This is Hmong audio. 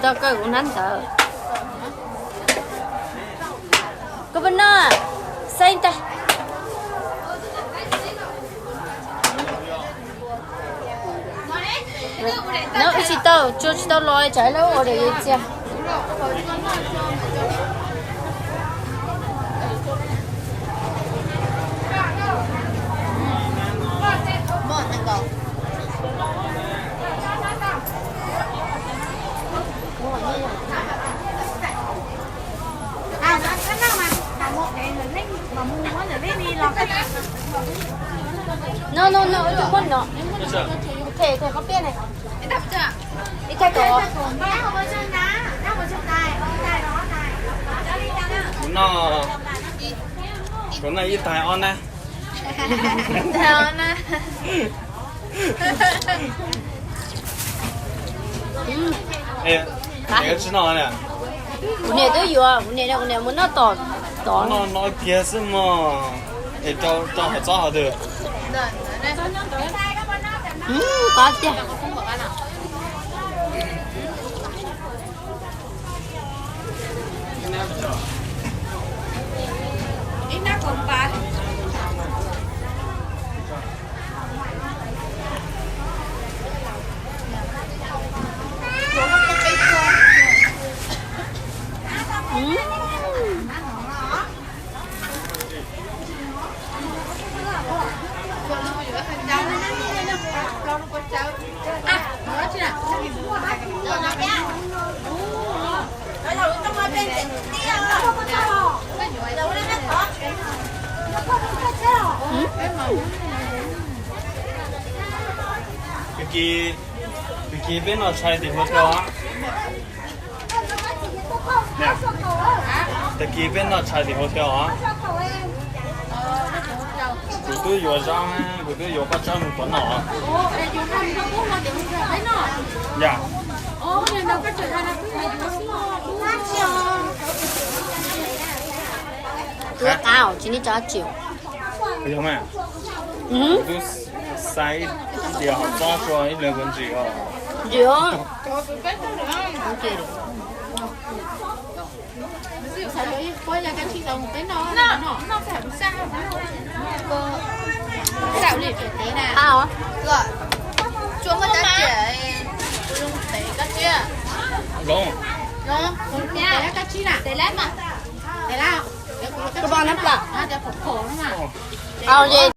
Tau kawg kuv hnab ntawd. Koj puas noj? Xeeb tag. Nov wb tsis tau, tsuas tsis tau los tsam lawv ua daim txiag. No, no, no, wb twb muab no. Them, them koj piab ne. Ib tag ko. Kuv noj, kuv noj ib tais ob nab. Kuv niam twb yuav, kuv niam, kuv niam mus noj tom, tom no no kiag xwb mog. Es rau, rau hauv txob hauv twg? Qab tiag. Tag kis, tag kis peb noj tshais tim hotel os. Tag kis peb noj tshais tim hotel os. Kuv twb yuav zaub, kuv twb yuav paj tsawb mus pov noj. Yam. Kuv qab tsis nej tso tsis. Kuv twb xaiv tias hauv txob tso ib leeg kuv ntsim os. Ntsim os. Zoo. Koj pom nab plam. Au ye.